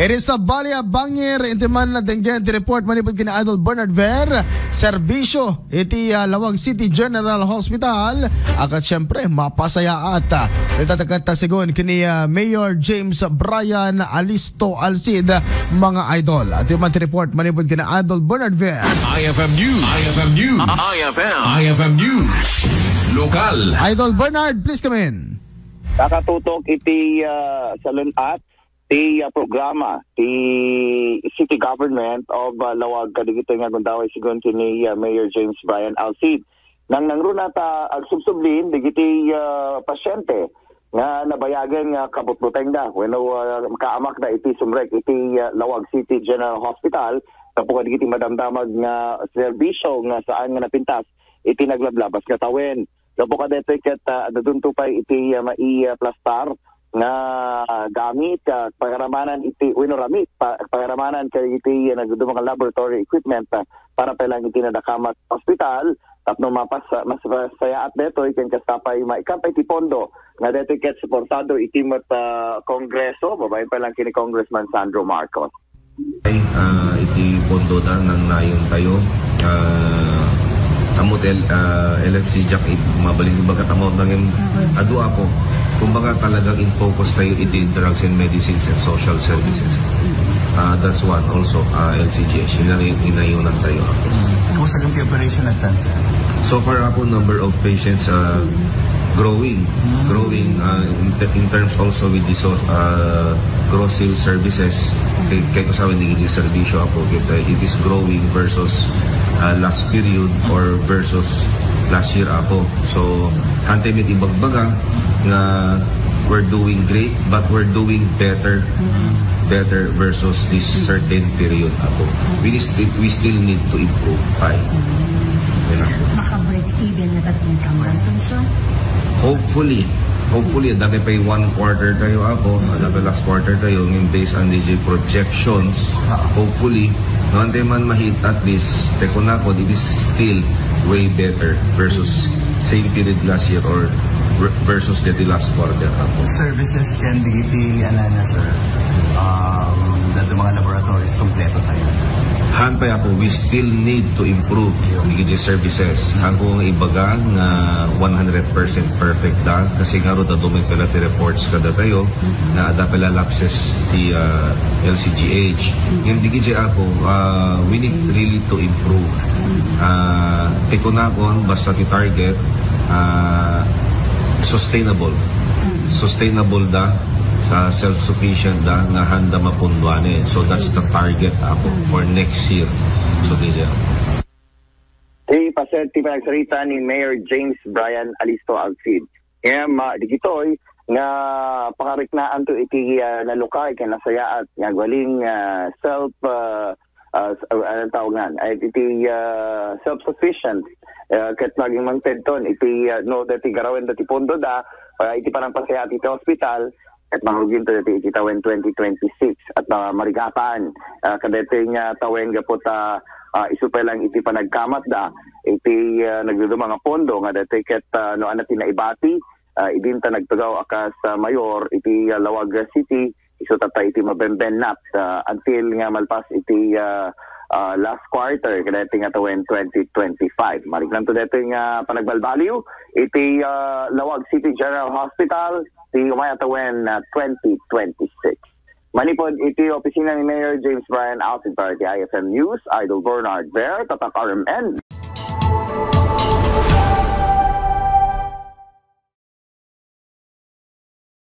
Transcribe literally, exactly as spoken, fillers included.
Iti sabali a bangir, inti man nadenggen ti report manipud ken Idol Bernard Ver, serbisyo iti, ah, Laoag City General Hospital, akat siyempre, mapasayaat. Itatakanta sigun kini, ah, Mayor James Brian Alisto Alcid, mga idol. Iti man ti report manipud ken Idol Bernard Ver. I F M News. I F M News. I F M. I F M News. Lokal. Idol Bernard, please come in. Nakatutok iti, ah, salun-at ti, ah, programa ti City Government of, ah, Laoag kadigiti nga gundaway sigun kini, ah, Mayor James Brian Alcid. Nangnangruna ta agsubsublin dagiti, ah, pasyente nga nabayagen nga kabutbutengda wenno, ah, kaamakda iti sumrek iti, ah, Laoag City General Hospital gapu kadagiti madamdamag nga serbisyo nga saan nga napintas iti naglablabas nga tawen. Gapu kadaytoy ket, ah, adda dunto pay iti, ah, maiplastar nga, ah, gamit, ah, pagarabanan iti, wenno ramit, pa-, pagarabanan kadagiti, ah, nagduduma nga laboratory equipment, ah, para pay lang iti nadakamat ospital tapno mapas-, mas masayaat daytoy ken kasta pay maikkan pay ti pondo nga daytoy ket suportado iti met, ah, Kongreso, babaen pay lang ken ni Congressman Sandro Marcos. Ay, ah, iti pondoda, nangnayon tayo. Ah, ammot L-, ah, L F C Jack, i-, mabalin ko baga tama, nangin-, adu ako. Kumbaga, talagang in focus tayo iti drugs and medicines and social services. Ah, that's one also, ah, L C G H. Yun ang in-, inayunan tayo ako. Kumusta ang operation at tansa? So far ako, number of patients, ah, growing. Growing, ah, in, ter-, in terms also with the so-, ah, gross sales services. Kay, kay kasawen di iti serbisyo ako, it, uh, it is growing versus, uh, last period or versus last year ako. So, hantay met ibagbaga nga we're doing great, but we're doing better, better versus this certain period ako. We still, we still need to improve pa. Yun ako. Maka-break even na tatlong taon, sir? Hopefully. Hopefully, adda pay one quarter tayo, apo. Adda pay last quarter tayo. Ngayon, based on D J projections, hopefully, no, ante man ma-hit at least, te kunako, it is still way better versus same period last year or ver-, versus the last quarter, apo. Services ken dagiti, ano na, sir? Um, dagiti mga laboratories, kompleto tayo. Hantay, apo, we still need to improve dagiti services. Hantay ko nga ibaga nga one hundred percent perfect da, kasi nga ro, dadu met pay la ti reports kadatayo, nga adda pay la lapses ti, ah, L C G H. Ngem dagiti, apo, ah, we need really to improve. Ah, ti kunakon, basta ti target, ah, sustainable. Sustainable da, sa self-sufficient da, nga handa mapunduanen. So that's the target, apo, for next year. So, dagiti, apo. Ti paset ti panagsarita ni Mayor James Brian Alisto Alcid. Ngem, ah, dagitoy nga pakariknaanto iti, ah, nalukay ken nasayaat nga agbalin nga self, ah, ah, s-, ah, ano tawag ngan? Ay, iti, ah, self-sufficient, ah, ket naging mangtedton iti, ah, no, dati garawen dati pondo da, ah, iti panangpasayaat iti hospital, ket mangrugin to dati iti tawen twenty twenty-six. At, ah, marigatan, ah, kadaytoy nga tawen gapu ta, ah, isu pay lang iti panagkamatda iti, ah, nagduduma nga pondo nga daytoy ket, ah, no, ania ti naibati, ah, idin ta nagtugaw a kas, ah, mayor iti, ah, Laoag City, isu tatta iti mabembennat, ah, until nga malpas iti, ah, ah, last quarter kadaytoy nga tawen twenty twenty-five. Mariknanto daytoy nga panagbalbaliw iti, ah, Laoag City General Hospital, ti umay a tawen, ah, twenty twenty-six. Manipud iti opisina ni Mayor James Brian Alcid para iti I F M News, Idol Bernard Ver, Tatak R M N.